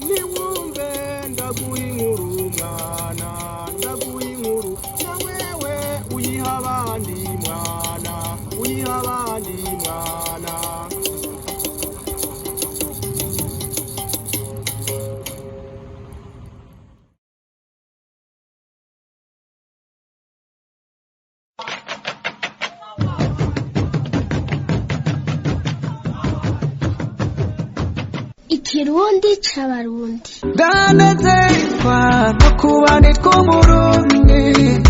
Niwumve ndaguha inkuru mwana, ndaguha inkuru na wewe uyiha abandi mwana, uyiha abandi mwana. Ikirundi c'Abarundi. Ndanezerwa no kuba nitwa Umurundi,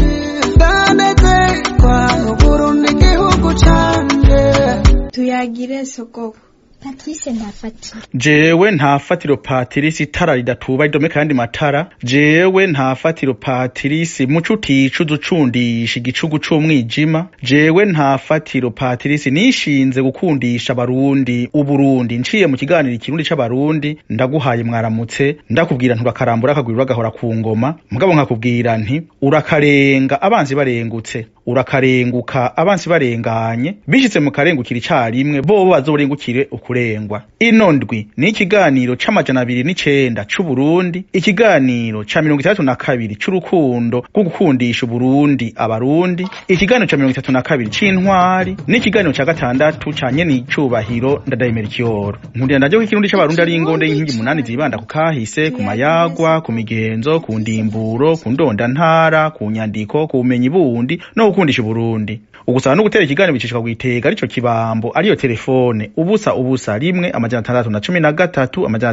ndanezerwa n'Uburundi igihugu canje. Tuyagire sogoko. Patrice Ntafatiro. Jewe nta fatiro Patirisi, itara ridatuba ridomeka ayandi matara. Jewe nta fatiro Patirisi, muco uticuza ucundisha igicugu c'umwijima. Jewe nta fatiro Patirisi, nishinze gukundisha Abarundi Uburundi nciye mu kiganiro Ikirundi c'Abarundi. Ndaguhaye mwaramutse, ndakubwira nti urakarambura akagwira uragahora ku ngoma, mugabo nkakubwira nti urakarenga abanzi barengutse, urakarenguka abansi barenganye, bishitse mu karengukira icarimwe bobo bazorengukire ukurengwa. Ino ndwi ni ikiganiro c'209 c'Uburundi, ikiganiro ca 62 c'urukundo rwo gukundisha Uburundi Abarundi, ikiganiro ca 32 c'intwari, n'ikiganiro ca gatandatu ca nyene icubahiro Ndadaye Melchior. Nkundira ndaje ko Ikirundi c'Abarundi ari ingonde y'inkingi munani zibanda ku kahise, ku mayagwa, ku migenzo, ku ndimburo, ku ndondantara, ku nyandiko, ku bumenyi bundi no gukundisha Uburundi. Ugusaba no gutera ikiganiro bicishwa kwitega arico kibambo, ariyo telefone 001 613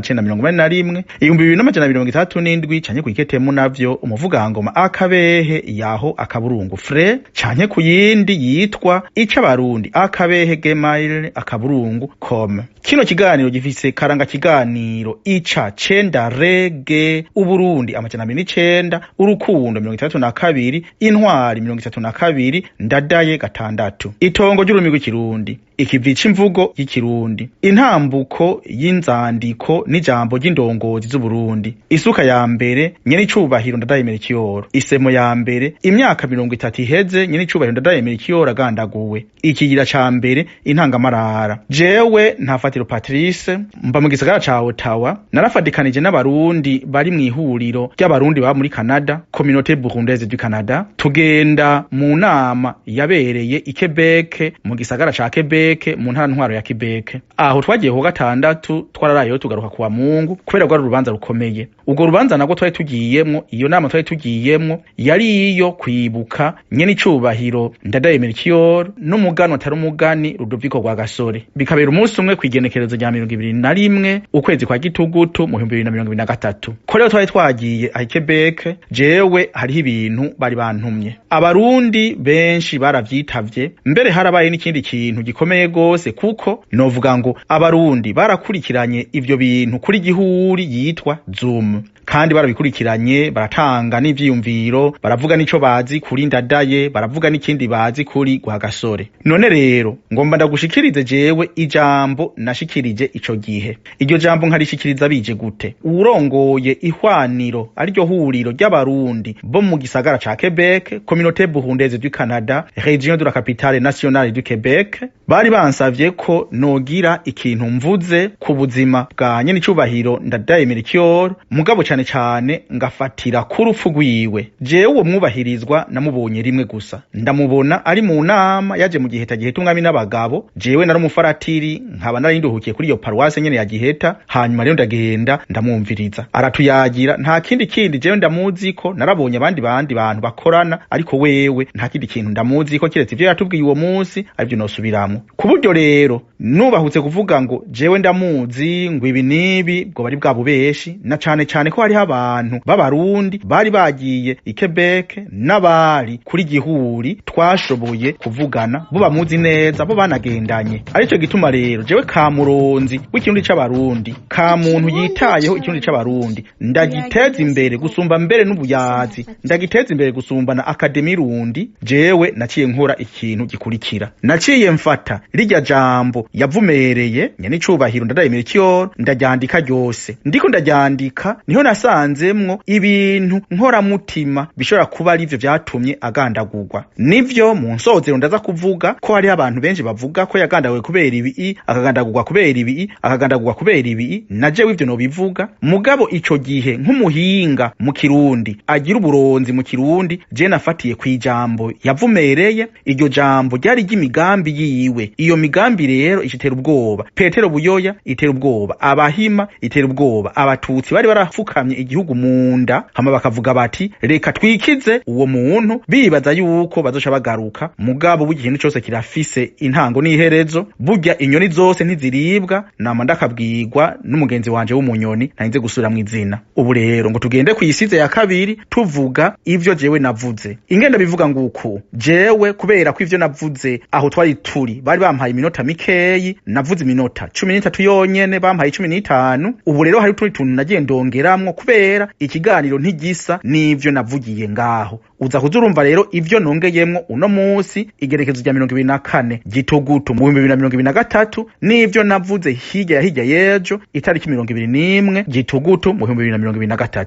981 2267, canke kwiketemu navyo umuvugangoma akabehe yaho akaburungu fre, canke kuyindi yitwa Icabarundi akabehe gmail akaburungu com. Kino kiganiro gifise karanga kiganiro ica cenda rege Uburundi 209, urukundo 32, intwari 32, Ndadaye 6, itongo ry'ururimi rw'Ikirundi, ikivi c'imvugo y'ikirundi, intambuko y'inzandiko n'ijambo ry'indongozi z'Uburundi, isuka ya mbere nyene icubahiro Ndadaye Melchior, isemo ya mbere imyaka 30 iheze nyene icubahiro Ndadaye Melchior agandaguwe, ikigira ca mbere intangamarara. Jewe Ntafatiro Patrice mba mu gisagara ca Ottawa, narafadikanije n'Abarundi bari mw'ihuriro ry'Abarundi baba muri Canada, Communauté Burundaise du Canada, tugenda mu nama yabereye i Quebec, mu gisagara ca Quebec, mu ntara ntwaro ya Quebec. Aho twagiye ku gatandatu, twararayeyo tugaruka kuwa Mungu, kubera rwari urubanza rukomeye. Urwo rubanza nabwo twari tugiyemwo, iyo nama twari tugiyemwo yari iyo kwibuka nyene icubahiro Ndadaye Melchior n'umuganwa atari umugani Rudoviko Rwagasore, bikabera umunsi umwe kw'igenekerezo rya 21 ukwezi kwa Gitugutu mu 2023. Ko rero twari twagiye aho i Quebec, jewe hariho ibintu bari bantumye. Abarundi benshi baravyitavye, mbere harabaye n'ikindi kintu gikomeye gose, kuko novuga ngo Abarundi barakurikiranye ivyo bintu kuri gihuri yitwa Zoom, kandi barabikurikiranye baratanga n'ivyiyumviro, baravuga n'ico bazi kuri Ndadaye, baravuga n'ikindi bazi kuri Rwagasore. None rero ngomba ndagushikirize jewe ijambo nashikirije ico gihe. Iryo jambo nkarishikiriza bije gute? Urongoye ihwaniro ariryo huriro ry'Abarundi bo mu gisagara ca Quebec, Communauté Burundaise du Canada, Région de la Capitale Nationale du Quebec, bari bansavye ko nogira ikintu mvuze ku buzima bwa nyene icubahiro Ndadaye Melchior, mugabo cane cane ngafatira ku rupfu rwiwe. Jewe uwo mwubahirizwa namubonye rimwe gusa, ndamubona ari mu nama yaje mu Giheta Giheta umwami n'abagabo. Jewe nari umufaratiri, nkaba nari nduhukiye kuri iyo paruwase nyene ya Giheta. Hanyuma rero ndagenda ndamwumviriza, aratuyagira, nta kindi kindi jewe ndamuziko. Narabonye abandi bandi bantu bakorana, ariko wewe nta kindi kintu ndamuziko kiretse ivyo yatubwiye uwo munsi, arivyo nosubiramwo. Ku buryo rero nubahutse kuvuga ngo jewe ndamuzi ngo ibi n'ibi, bwo bari bwa bubeshi, na cane cane ko hariho abantu b'Abarundi bari bagiye i Quebec n'abari kuri gihuri twashoboye kuvugana, bo bamuzi neza, bo banagendanye. Arico gituma rero jewe Kamuronzi w'Ikirundi c'Abarundi, ka muntu yitayeho Ikirundi c'Abarundi, ndagiteza imbere gusumba mbere n'ubuyazi, ndagiteza imbere gusumba na Akademi Rundi. Jewe naciye nkora ikintu gikurikira, naciye mfata Rirya jambo yavumereye nyenicubahiro Ndadaye Melchior ndaryandika ryose. Ndiko ndaryandika niho nasanzemwo ibintu nkoramutima bishobora kuba arivyo vyatumye agandagurwa. Nivyo mu nsozero ndaza kuvuga ko hariho abantu benshi bavuga ko yagandaguwe kubera ibi, akagandagurwa kubera ibi, akagandagurwa kubera ibi. Na jewe ivyo nobivuga, mugabo ico gihe nk'umuhinga mu Kirundi agira uburonzi mu Kirundi, je nafatiye kw'ijambo yavumereye. Iryo jambo ryari ry'imigambi yiwe. Iyo migambi rero itera ubwoba Petero Buyoya, itera ubwoba Abahima, itera ubwoba Abatutsi bari barafukamye igihugu mu nda, hama bakavuga bati reka twikize uwo muntu, bibaza yuko bazoca bagaruka. Mugabo burya ikintu cose kirafise intango n'iherezo. Burya inyoni zose ntiziribwa. Nama ndakabwirwa n'umugenzi wanje w'umunyoni ntarinze gusubira mw'izina. Ubu rero ngo tugende kw'isize ya kabiri tuvuga ivyo jewe navuze. Ingenda bivuga nguku jewe, kubera ko ivyo navuze aho twari turi bari bampaye iminota mikeyi, navuze iminota 13 yonyene, bampaye 15. Ubu rero hari utundi tuntu nagiye ndongeramwo kubera ikiganiro ntigisa n'ivyo navugiye ngaho. Uza kuza urumva rero ivyo nongeyemwo uno musi, igerekezo rya 24 Gitugutu mu 2023, n'ivyo navuze hirya ya hirya y'ejo, itariki 21 Gitugutu mu 2023.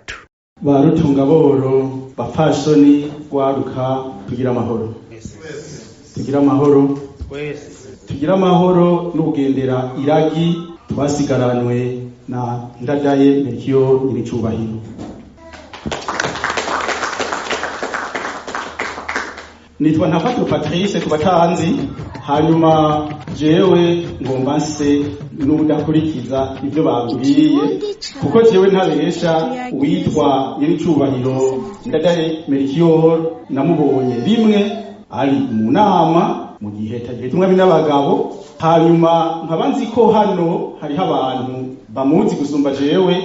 Ba rutungaboro, bapfasoni, rwaruka, tugira amahoro, tugira amahoro, tugira amahoro n'ukugendera iragi twasigaranwe na Ndadaye Melchior nyiricubahiro. Nitwa Ntafatiro Patrice ku batanzi. Hanyuma jewe ngomba nse n'udakurikiza ibyo bambwiye, kuko jewe ntabesha. Uwitwa nyiricubahiro Ndadaye Melchior namubonye rimwe ari mu nama mu gihe tagiye n'abagabo. Hanyuma nkaba nzi ko hano hariho abantu bamuzi gusumba jewe,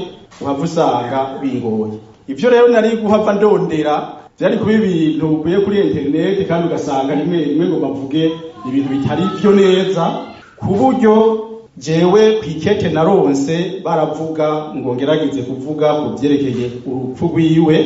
uhava usanga bingoye. Ivyo rero nari guhava ndondera vyari kuba ibintu ukuye kuri interineti, kandi ugasanga rimwe rimwe ngo bavuge ibintu bitari vyo neza, ku buryo jewe kw'ikete naronse baravuga ngo ngerageze kuvuga ku vyerekeye urupfu rwiwe.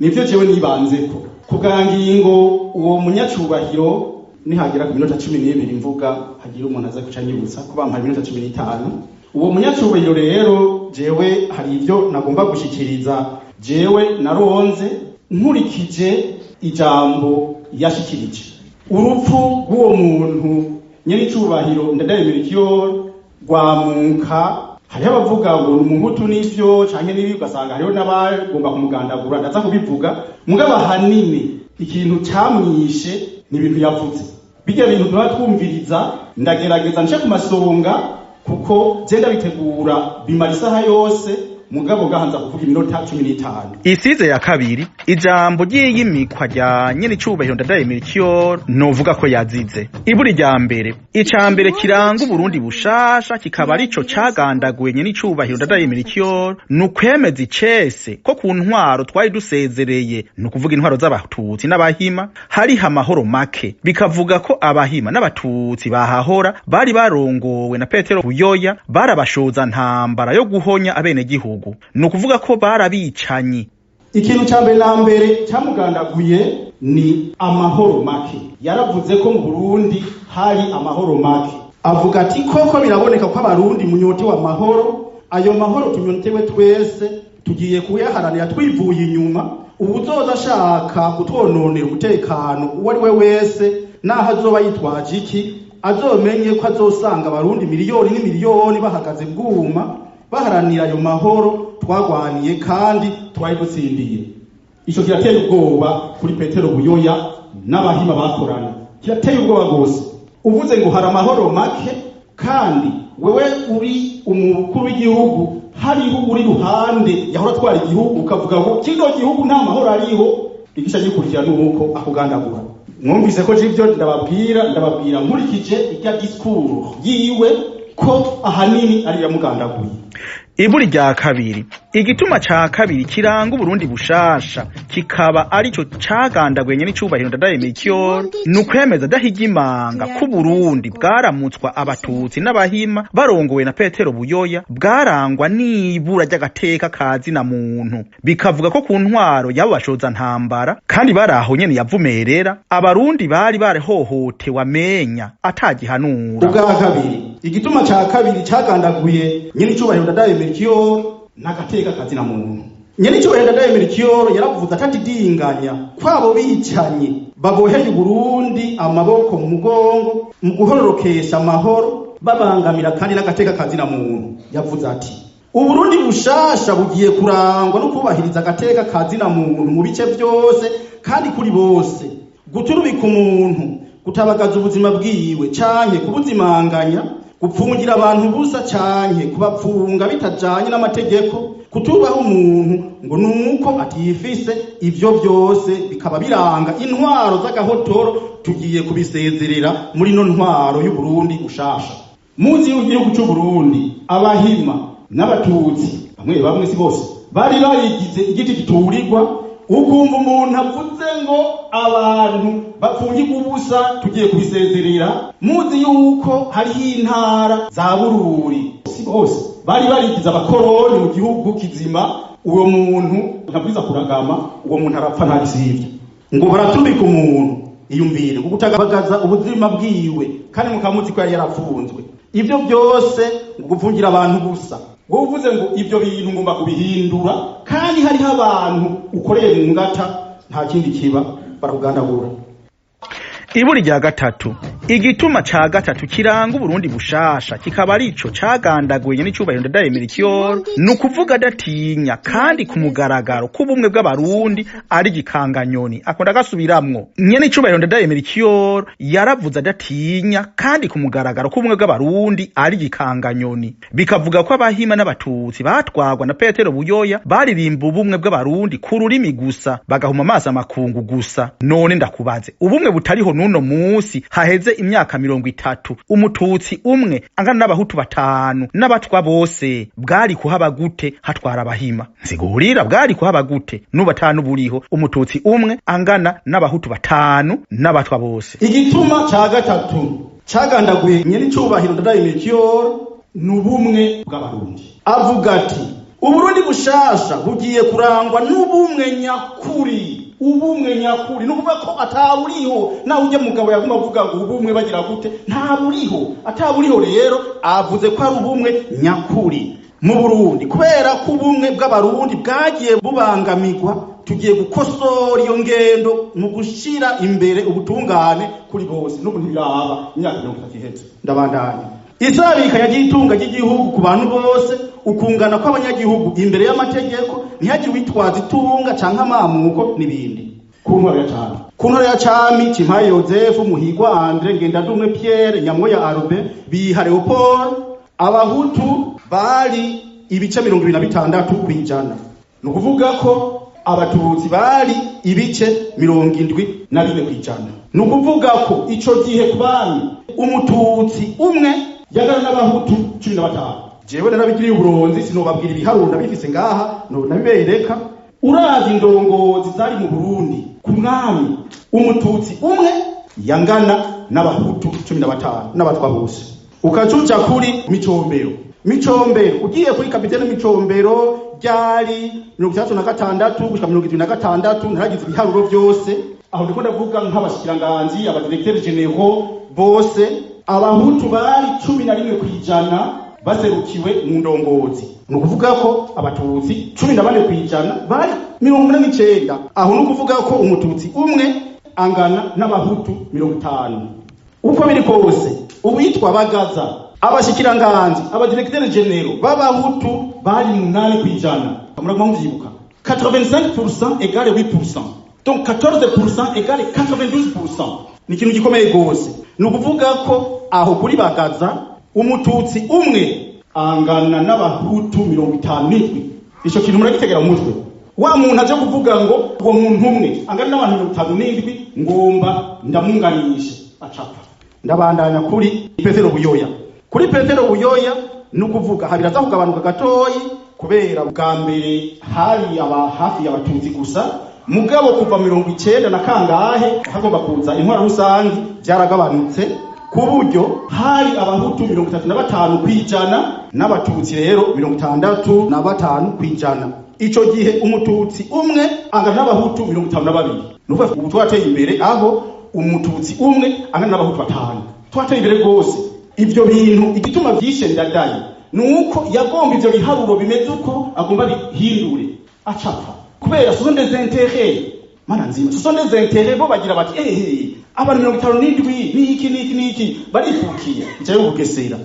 Nivyo jewe nibanzeko ku bwa ngingo. Uwo munyacubahiro nihagera ku minota 12 mvuga, hagira umuntu aza guca anyibutsa ko bampaye iminota 15. Uwo munyacubahiro rero jewe hari ivyo nagomba gushikiriza jewe naronze nkurikije ijambo yashikirije. Urupfu rw'uwo muntu nyenicubahiro Ndadaye Melchior rwamuka, hariho abavuga ngo ni umuhutu n'ivyo canke n'ibi, ugasanga hariho n'abagomba kumugandagura. Ndaza kubivuga, mugabo ahanini ikintu camwishe ni ibintu yavuze. Bijya bintu tuba twumviriza, ndagerageza nce ku masonga, kuko je ndabitegura bimara isaha yose, mugabo gahanza kuvuga iminota 15. Isize ya kabiri, ijambo ry'iyimikwa rya nyenicubahiro Ndadaye Melchior, novuga ko yazize iburi rya mbere. Ica mbere kiranga Uburundi bushasha, kikaba arico cagandaguye nyenicubahiro Ndadaye Melchior, ni ukwemeza icese ko ku ntwaro twari dusezereye, ni ukuvuga intwaro z'Abatutsi n'Abahima, hariho amahoro make. Bikavuga ko Abahima n'Abatutsi bahahora bari barongowe na Petero Buyoya barabashoza ntambara yo guhonya abenegihugu, ni ukuvuga ko barabicanyi. Ikintu ca mbere na mbere camugandaguye ni amahoro make. Yaravuze ko mu Burundi hari amahoro make, avuga ati koko biraboneka ko Abarundi munyotewe amahoro. Ayo mahoro tunyotewe twese tugiye kuyaharanira twivuye inyuma. Uwuzoza ashaka kutwononera umutekano uwo ari we wese, naho azoba yitwaje iki, azomenye ko azosanga Abarundi miliyoni n'imiliyoni bahagaze bwuma baharanira ayo mahoro twagwaniye kandi twari dutsindiye. Ico kirateye ubwoba kuri Petero Buyoya n'Abahima bakorana, kirateye ubwoba rwose. Uvuze ngo hari amahoro make, kandi wewe uri umukuru w'igihugu, hariho uri ruhande yahora atwara igihugu, ukavuga ngo kino gihugu nta mahoro ariho, igica gikurikira nuko akugandagura. Mwumvise ko ivyo ndababwira nkurikije irya discours yiwe, ko ahanini ari yamugandaguye. Iburi rya kabiri. Igituma ca kabiri kiranga Uburundi bushasha, kikaba arico cagandagwenye n'icubahiro Ndadaye Melchior, ni ukwemeza adahigimanga ko Uburundi bwaramutswa Abatutsi n'Abahima barongowe na Petero Buyoya bwarangwa n'ibura ry'agateka ka zina muntu. Bikavuga ko ku ntwaro y'abo bashoza ntambara kandi bari aho nyene yavumerera, Abarundi bari barahohotewe amenya atagihanura. Ubwa kabiri, igituma ca kabiri cagandaguye nyene icubahiro Ndadaye Melchior n'agateka kazina muntu. Nyene icubahiro Ndadaye Melchior yaravuze atadidinganya kwabo bicanyi baboheye Uburundi amaboko mu mugongo mu guhororokesha amahoro, babangamira kandi n'agateka kazina muntu. Yavuze ati: "Uburundi bushasha bugiye kurangwa no kubahiriza agateka kazina muntu mu bice byose kandi kuri bose. Guturubika umuntu, gutabagaza ubuzima bwiwe canke kubuzimanganya, gupfungira abantu ubusa canke kubapfunga bitajanye n'amategeko, kutubaha umuntu ngo nuko atifise, ivyo byose bikaba biranga intwaro z'agahotoro, tugiye kubisezerera muri no ntwaro y'Uburundi bushasha." Muzi y'igihugu c'Uburundi, Abahima n'Abatutsi bamwe bamwe, si bose, bari barigize igiti giturirwa. Ukumva umuntu avuze ngo abantu bapfungirwa ubusa tugiye kubisezerera. Muzi yuko hariho intara za Bururi, si bose, bari barigize abakoroni mu gihugu kizima. Uwo muntu ntabwiza kuragama, uwo muntu arapfa ntagisivye. Ngo baratumika umuntu, iyumvire ngo gutagabagaza ubuzima bwiwe, kandi mukamuzi ko yari yarapfunzwe. Ibyo byose ngo gupfungira abantu gusa. Wowe uvuze ngo ibyo bintu ngomba kubihindura, kandi hariho abantu ukoreye mu ngata, nta kindi kiba, barakugandagura. Iburi rya gatatu, igituma ca gatatu kiranga Uburundi bushasha, kikaba arico cagandaguye n'icubahiro Ndadaye Melchior, ni ukuvuga adatinya kandi ku mugaragaro ko ubumwe bw'Abarundi ari igikanganyoni. Akunda agasubiramwo. Nyene icubahiro Ndadaye Melchior yaravuze adatinya kandi ku mugaragaro ko ubumwe bw'Abarundi ari igikanganyoni. Bikavuga ko Abahima n'Abatutsi batwagwa na Petero Buyoya baririmba ubumwe bw'Abarundi ku rurimi gusa, bagahuma amaso amakungu gusa. None ndakubaze, ubumwe butariho n'uno musi haheze imyaka 30, Umututsi umwe angana n'Abahutu batanu n'Abatwa bose, bwari kuhaba gute hatwara Abahima? Nsigurira, bwari kuhaba gute n'ubatanu buriho, Umututsi umwe angana n'Abahutu batanu n'Abatwa bose? Igituma ca gatatu cagandaguye nyene icubahiro Ndadaye Melchior ni ubumwe bw'Abarundi. Avuga ati: "Uburundi bushasha bugiye kurangwa n'ubumwe nyakuri." Ubumwe nyakuri ni ukuvuga ko ataburiho. Nawe ujya mugabo yaguma avuga ngo ubumwe bagira gute, ntaburiho, ataburiho. Rero avuze ko ari ubumwe nyakuri mu Burundi. Kubera ko ubumwe bw'Abarundi bwagiye bubangamirwa, tugiye gukosora iyo ngendo mu gushira imbere ubutungane kuri bose. N'ubu ntibiraba, imyaka 30 iheze. Ndabandanya. Isabikanya ry'itunga ry'igihugu ku bantu bose, ukungana kw'abanyagihugu imbere y'amategeko, ntihagire uwitwaza itunga canke amamuko n'ibindi. Ku ntwaro ya cami, ku ntwaro ya cami, Cimpaye Yozefu, Muhigwa Andre, Ngendandumwe Pierre, Nyamwoya Albert, Biha Leopold, Abahutu bari ibice 26%. Ni ukuvuga ko Abatutsi bari ibice 74%. Ni ukuvuga ko ico gihe ku bami Umututsi umwe yagana n'Abahutu 15. Jewe narabigiriye uburonzi, sinobabwira ibiharuro, ndabifise ngaha, no nabibereka. Urazi indongozi zari mu Burundi ku mwami, Umututsi umwe yangana n'Abahutu 15 n'Abatwa bose. Ukacuca kuri Micombero, Micombero ugiye kuri kapitene Micombero ryari 66 gushika 76. Ntaragize ibiharuro byose aho, ndiko ndavuga nk'abashikiranganji, abadirecteur généraux bose, Abahutu bari 11% baserukiwe mu ndongozi. Ni ukuvuga ko Abatutsi 14% bari 89. Aho ni ukuvuga ko Umututsi umwe angana n'Abahutu 50. Uko biri kose, uwitwa Bagaza, abashikiranganji, abadirecteur généraux b'Abahutu bari 8%. Muraguma muvyibuka, 85% égale 8%, donc 14% égale 92%. Ni ikintu gikomeye gose. Ni ukuvuga ko aho kuri Bagaza Umututsi umwe angana n'Abahutu 57. Ico kintu muragitegera mu mutwe. Wa muntu aje kuvuga ngo uwo muntu umwe angana n'abantu 57, ngomba ndamunganishe, acapfa. Ndabandanya kuri Petero Buyoya. Kuri Petero Buyoya ni ukuvuga habiraza kugabanuka gatoyi. Kubera bwa mbere hari aba hafi y'abatutsi gusa, mugabo kuva 90 na kangahe hagomba kuza intwaro rusangi byaragabanutse, ku buryo hari abahutu 35% n'abatutsi rero 65%. Ico gihe umututsi umwe angana n'abahutu 52. Nuko ubu twateye imbere aho umututsi umwe angana n'abahutu 5. Twateye imbere rwose. Ivyo bintu igituma vyishe Ndadaye nuko yagomba ivyo biharuro bimeze uko agomba bihindure, acapfa kubera ce sont des intérêts. Mana nzima, ce sont des intérêts. Bo bagira bati abantu 57 niki niki niki barifukiye njayo Bugesera.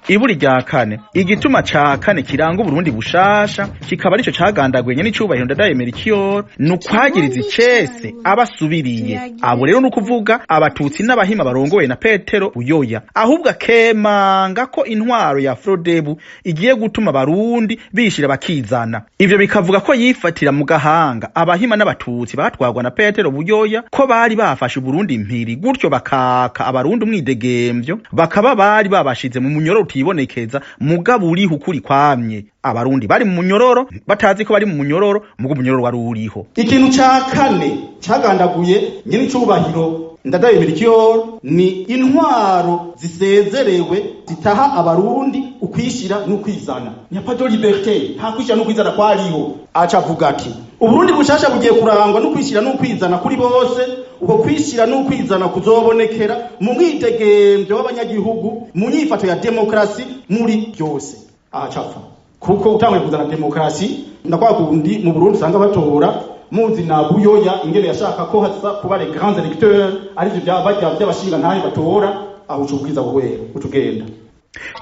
Iburi rya kane, igituma ca kane kiranga Uburundi bushasha, kikaba arico cagandaguye n'icubahiro Ndadaye Melchior, ni ukwagiriza icese abasubiriye. Abo rero ni ukuvuga abatutsi n'abahima barongowe na Petero Buyoya, ahubwo akemanga ko intwaro ya Frodebu igiye gutuma abarundi bishira bakizana. Ivyo bikavuga ko yifatira mu gahanga abahima n'abatutsi batwagwa na Petero Buyoya, ko bari bafashe Uburundi mpiri, gutyo bakaka abarundi umwidegemvyo, bakaba bari babashize mu munyororo utibonekeza mugabo uriho ukuri kwamye. Abarundi bari mu munyororo batazi ko bari mu munyororo, mugo umunyororo wari uriho. Ikintu ca kane cagandaguye nyene icubahiro Ndadaye Melchior ni intwaro zisezerewe zitaha abarundi ukwishira n'ukwizana. N'y a pas de liberté, nta kwishira n'ukwizana kwariho. Aca avuga ati Uburundi bushasha bugiye kurangwa n'ukwishira n'ukwizana kuri bose. Ubwo kwishira n'ukwizana kuzobonekera mu mwidegemvyo w'abanyagihugu, mu nyifato ya demokrasi muri byose. Aca apfa kuko utanguye kuzana demokrasi ndakwa kundi mu Burundi usanga batora muzi na Buyoya ingene yashaka ko haza kuba les grands électeurs, arivyo byabajya by'abashinga ntahe batora, aho uca ubwiza buhera uca ugenda.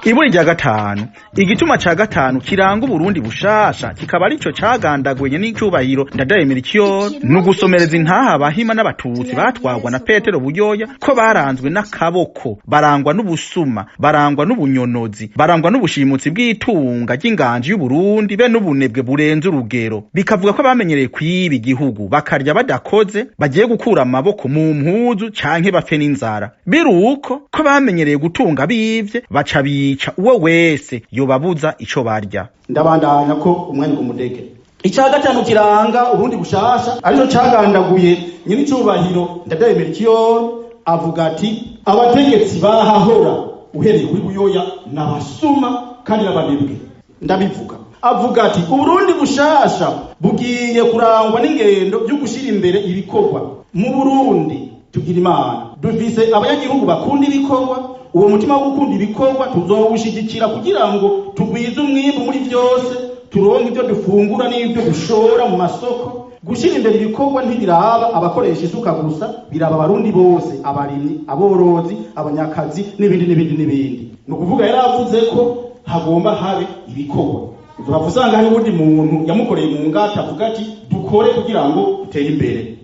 Iburi rya gatanu, igituma ca gatanu kiranga Uburundi bushasha, kikaba arico cagandaguye n'icubahiro Ndadaye Melchior, ni ugusomereza intaha abahima n'abatutsi batwagwa na Petero Buyoya, ko baranzwe n'akaboko, barangwa n'ubusuma, barangwa n'ubunyonozi, barangwa n'ubushimutsi bw'itunga ry'inganji y'Uburundi, be n'ubunebwe burenze urugero. Bikavuga ko bamenyereye kwiba igihugu bakarya badakoze, bagiye gukura amaboko mu mpuzu canke bapfe n'inzara. Biruko ko bamenyereye gutunga bivye, baca bica uwo wese yobabuza ico barya. Ndabandanya ko umwanya umudege. Icya gatanu kiranga Uburundi bushasha arico cagandaguye nyiri icubahiro Ndadaye Melchior, avuga ati abategetsi bahahora uhereye kuri Buyoya n'abasuma kandi n'abanebwe. Ndabivuga, avuga ati Uburundi bushasha bugiye kurangwa n'ingendo byo gushira imbere ibikorwa. Mu Burundi tugira Imana, dufise abanyagihugu bakunda ibikorwa. Uwo mutima wo gukunda ibikorwa tuzowushigikira kugira ngo tugwize umwimbu muri byose, turonke ibyo dufungura n'ibyo dushora mu masoko. Gushyira imbere ibikorwa ntibiraba abakoresha isuka gusa, biraba abarundi bose, abarimyi, aborozi, abanyakazi n'ibindi n'ibindi n'ibindi. Ni ukuvuga yaravuze ko hagomba habe ibikorwa. Uzaba usanga hari uwundi muntu yamukoreye mu ngata avuga ati dukore kugira ngo dutere imbere.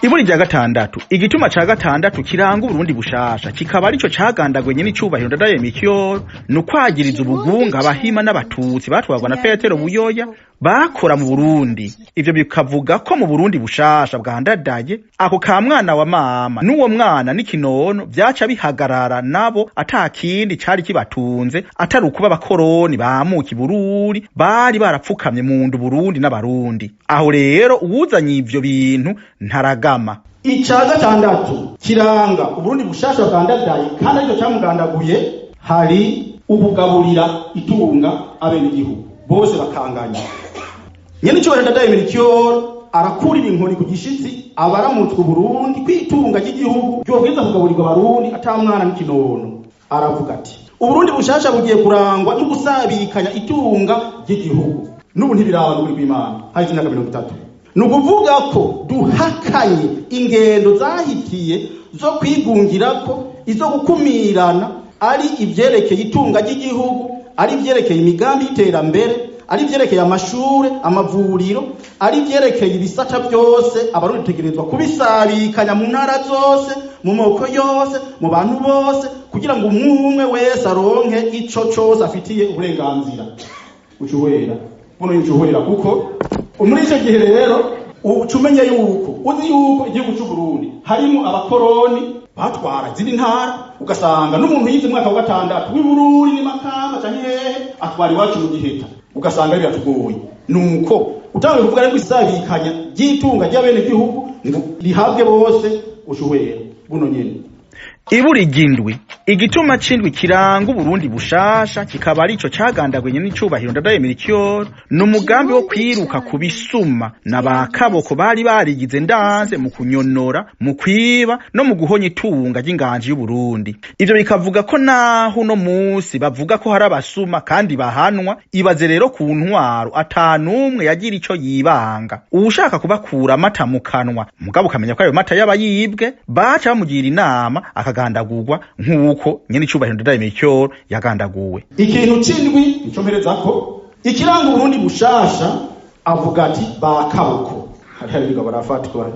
Iburi rya gatandatu, igituma ca gatandatu kiranga Uburundi bushasha, kikaba arico cagandaguye n'icubahiro Ndadaye Melchior, ni ukwagiriza ubugunga abahima n'abatutsi batwagwa na Petero Buyoya bakora mu Burundi. Ivyo bikavuga ko mu Burundi bushasha bwa Ndadaye ako ka mwana wa mama n'uwo mwana n'ikinono vyaca bihagarara, nabo ata kindi cari kibatunze atari ukuba abakoroni bamuka Bururi bari barapfukamye mu nda Burundi n'abarundi. Aho rero uwuzanye ivyo bintu ntaragama. Icya gatandatu kiranga Uburundi bushasha bwa Ndadaye kandi aricyo cyamugandaguye, hari ubugaburira itunga abenegihugu bose bakanganya. Nyene icyubahiro Ndadaye Melchior arakurira inkoni ku gishitsi abaramutswe Burundi kwitunga ry'igihugu ryobwiza kugaburirwa abarundi ata mwana n'ikinono. Aravuga ati Uburundi bushasha bugiye kurangwa no gusabikanya itunga ry'igihugu. N'ubu ntibiraba n'ukuri kw'Imana, haheze imyaka 30. Ni ukuvuga ko duhakanye ingendo zahitiye zo kwigungirako, izo gukumirana, ari ivyerekeye itunga ry'igihugu, ari ivyerekeye imigambi y'iterambere, ari ivyerekeye amashure, amavuriro, ari ivyerekeye ibisata byose. Abarundi dutegerezwa kubisabikanya mu ntara zose, mu moko yose, mu bantu bose, kugira ngo umwe wese aronke ico cose afitiye uburenganzira. Ucuhera buno, ucuhera kuko muri ico gihe rero uca umenya yuko uzi yuko igihugu c'u Burundi harimo abakoroni batwara izindi ntara, ugasanga n'umuntu yize umwaka wa gatandatu w'i Bururi ni Makamba canke hehe atwara iwacu mu Giheta. Ugasanga biratugoye. Nuko utangiye kuvuga rero isabikanya ry'itunga ry'abenegihugu ngo rihabwe bose, ushuhera buno nyene. Ibura igindwi, igituma c'indwi kiranga Uburundi bushasha, kikaba arico cagandagwenye n'icubahiro Ndadaye Melchior, ni umugambi wo kwiruka ku bisuma na ba kaboko bari barigize ndanze mu kunyonora, mu kwiba no mu guhonya itunga ry'inganji y'Uburundi. Ivyo bikavuga ko naho uno musi bavuga ko hari abasuma kandi bahanwa, ibaze rero ku ntwaro atanumwe yagira ico yibanga. Uwushaka kubakura amata mu kanwa, mugabo ukamenya ko ayo mata yaba yibwe, baca bamugira inama akagandagurwa nk'uko nyene icubahiro Ndadaye Melchior yagandaguwe. Ikintu c'indwi nico mperezako, ikiranga Uburundi bushasha, avuga ati ba kaboko hari abiga barafatwa.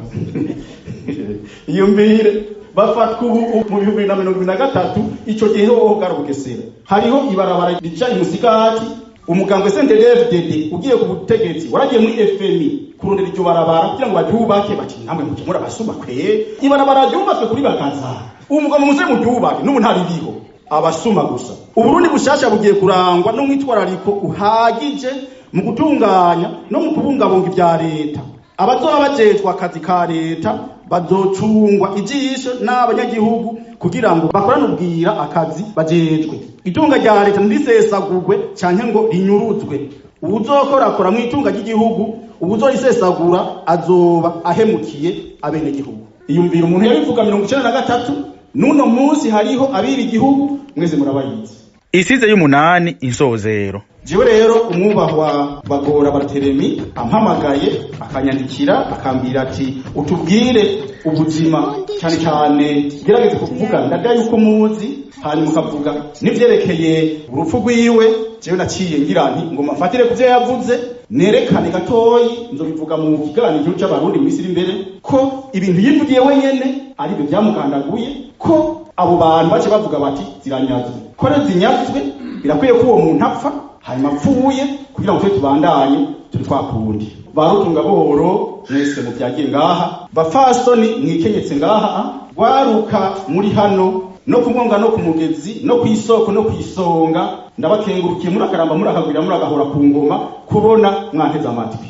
Iyumvire bafatwa ubu mu 2023. Ico gihe hoho bwari Bugesera, hariho ibarabara rija imusigati. Umugambwe CNDD-FDD ugiye ku butegetsi waragiye muri FMI kurondera iryo barabara kugira ngo baryubake. Bati namwe muje murabasuma kwe, ibarabara ryubatswe kuri Bakaza, umugabo muze muryubake, n'ubu ntaririho, abasuma gusa. Uburundi bushasha bugiye kurangwa n'umwitwarariko uhagije mu gutunganya no mu kubungabunga ivya leta. Abazoba bajejwe akazi ka leta bazocungwa ijisho n'abanyagihugu kugira ngo bakorane ubwira akazi bajejwe. Itunga rya leta ntirisesagurwe canke ngo rinyuruzwe. Uwuzokorakora mw'itunga ry'igihugu, uwuzorisesagura, azoba ahemukiye abenegihugu. Iyumvira umuntu yabivuga 93, n'uno munsi hariho abira igihugu, mwese murabayizi. Isize y'umunani, insozero. Jewe rero umwubahwa Bagora Barteremi ampamagaye, akanyandikira, akambwira ati utubwire ubuzima, cyane cyane gerageze kuvuga ndaga yuko muzi, hanyuma ukavuga n'ivyerekeye urupfu rwiwe. Jewe naciye ngira nti ngo mafatire kuvyo yavuze, nerekane gatoyi, nzobivuga mu kiganiro c'Abarundi mu minsi iri imbere, ko ibintu yivugiye wenyene aribyo byamugandaguye, ko abo bantu bace bavuga bati ziranyazwe, ko rero zinyazwe birakwiye ko uwo muntu apfa, hanyuma apfuye kugira ngo twe tubandanye turi twakundi. Barutunga buhoro mwese muvyagiye ngaha, bafasoni mwikenyetse ngaha, rwaruka muri hano no kumwonga no ku mugezi no kw'isoko no kw'isonga, ndabakengurukiye. Murakaramba, murakagwira, muragahora ku ngoma kubona mwanteze amatwi.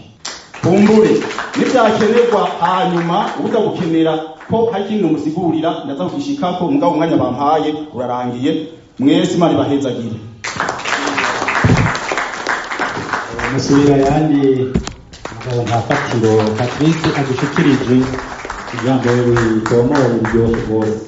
Kumbure nivyakenerwa hanyuma uza gukenera ko hari ikindi nomusigurira, ndaza kugishikako, mugabo umwanya bampaye urarangiye. Mwese Imana ibahezagire. Musubira yandi mugabo nta fatiro Patrice adushikirije ijambo ritomoye riryoshe rwose.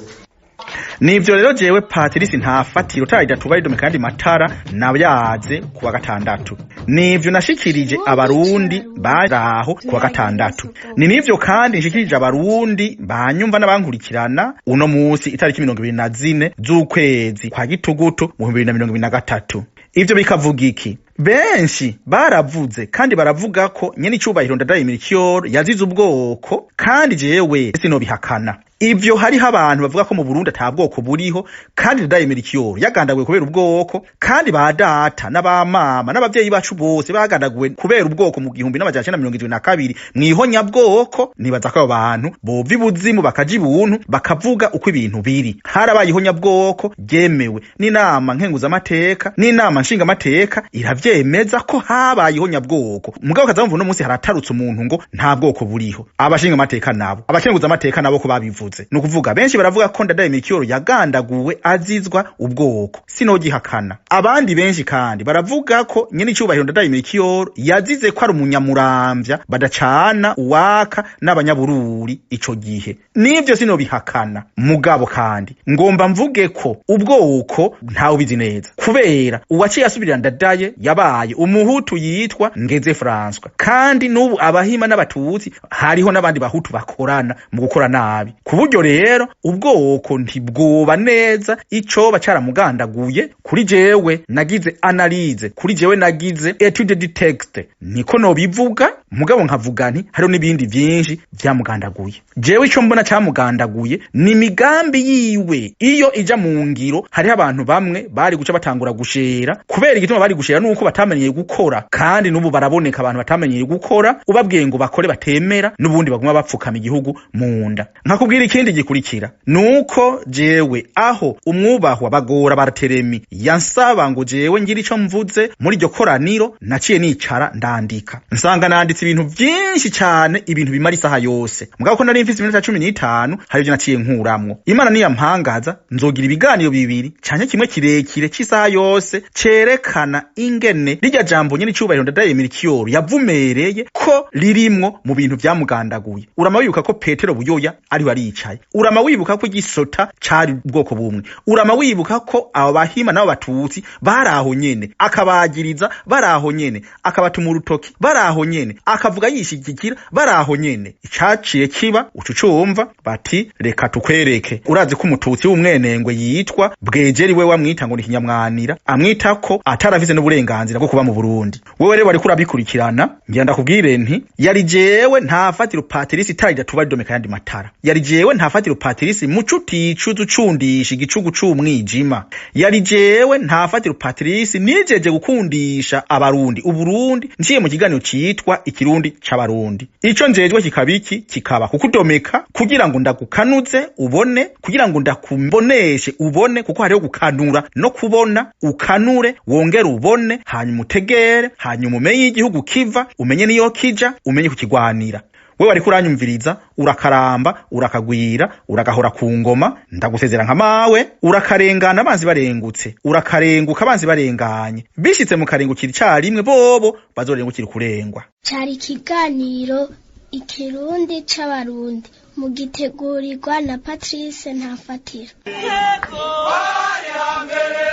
Nivyo rero jewe Patrice nta fatiro utari ridome kandi matara nabyaze kuwa gatandatu. Nivyo nashikirije Abarundi baraho kuwa gatandatu. Ni nivyo kandi nshikirije Abarundi banyumva n'abankurikirana uno musi itariki 24 z'ukwezi kwa gitugutu mu 2023. Ivyo bikavuga iki? Benshi baravuze kandi baravuga ko nyene icubahiro Ndadaye Melchior yazize ubwoko, kandi jewe sinobihakana ivyo. Hariho abantu bavuga ko mu Burundi ata bwoko buriho, kandi Ndadaye Melchior yagandaguwe kubera ubwoko, kandi ba data n'abamama n'abavyeyi bacu bose bagandaguwe kubera ubwoko mu 1972 mw'ihonyabwoko. Nibaza ko abo bantu bova ibuzimu bakaja ibuntu, bakavuga uko ibintu biri. Harabaye ihonyabwoko ryemewe n'inama nkenguzamateka n'inama nshingamateka, iravyemeza ko habaye ihonyabwoko. Mugabo kazamva uno munsi haratarutse umuntu ngo nta bwoko buriho. Abashingamateka nabo, abakenguzamateka nabo ko babivuze. Ni ukuvuga benshi baravuga ko Ndadaye Melchior yagandaguwe azizwa ubwoko, sinogihakana. Abandi benshi kandi baravuga ko nyene icubahiro Ndadaye Melchior yazize ko ari umunyamuramvya badacana uwaka n'abanyabururi ico gihe, nivyo sinobihakana. Mugabo kandi ngomba mvuge ko ubwoko ntawe ubizi neza, kubera uwaciye asubirira Ndadaye yabaye umuhutu yitwa Ngeze François, kandi n'ubu abahima n'abatutsi hariho n'abandi bahutu bakorana mu gukora nabi, ku buryo rero ubwoko ntibwoba neza icoba caramugandaguye. Kuri jewe nagize analyse, kuri jewe nagize étude du texte, niko nobivuga. Mugabo nkavuga nti hariho n'ibindi vyinshi vyamugandaguye. Jewe ico mbona camugandaguye ni imigambi yiwe iyo ija mu ngiro. Hariho abantu bamwe bari guca batangura gushera, kubera igituma bari gushera nuko batamenyeye gukora, kandi n'ubu baraboneka abantu batamenyeye gukora, ubabwiye ngo bakore batemera, n'ubundi baguma bapfukama igihugu mu nda. Nkakubwira Rindira, ikindi gikurikira nuko jewe aho umwubahwa Bagora Barteremi yansaba ngo jewe ngira ico mvuze muri iryo koraniro, naciye nicara ndandika, nsanga nanditse ibintu vyinshi cane, ibintu bimara isaha yose. Mugabo ko nari mfise iminota 15, hari ivyo naciye nkuramwo. Imana niyampangaza, nzogira ibiganiro bibiri canke kimwe kirekire c'isaha yose cerekana ingene rirya jambo nyene icubahiro Ndadaye Mirikiyoro yavumereye ko ririmwo mu bintu vyamugandaguye. Urama wibuka ko Petero Buyoya ariho aricaye, urama wibuka ko igisota cari ubwoko bumwe, urama wibuka ko abo Bahima n'abo Batutsi bari aho nyene, akabagiriza bari aho nyene, akabatuma urutoki bari aho nyene, akavuga yishigikira bari aho nyene. Icaciye kiba ucucumva bati: "Reka tukwereke." Urazi ko Umututsi w'umwenengwe yitwa Bwejeri, we wamwita ngo ni Kinyamwanira, amwita ko atarafise n'uburenganzira bwo kuba mu Burundi. Wewe rero wariko urabikurikirana, ngira ndakubwire nti yari jewe Ntafatiro Patrice, itara ridatuba ridomeka yandi matara. Yari jewe Ntafatiro Patrice, muco uticuza ucundisha igicugu c'umwijima. Yari jewe Ntafatiro Patrice, nijeje gukundisha Abarundi Uburundi nciye mu kiganiro citwa Ikirundi c'Abarundi. Ico njejwe kikaba iki? Kikaba kukudomeka kugira ngo ndagukanuze ubone, kugira ngo ndakuboneshe ubone, kuko hariho gukanura no kubona. Ukanure wongere ubone, hanyuma utegere, hanyuma umenye igihugu kiva, umenye niyo kija, umenye kukigwanira. Wewe wariko uranyumviriza, urakaramba, urakagwira, uragahora ku ngoma. Ndagusezera nka mawe. Urakarengana abanzi barengutse, urakarenguka abanzi barenganye. Bishitse mu karengukira icarimwe, bobo bazorengukira kurengwa. Cari ikiganiro Ikirundi c'Abarundi, mugitegurirwa na Patrice Ntafatiro. Hari hambere.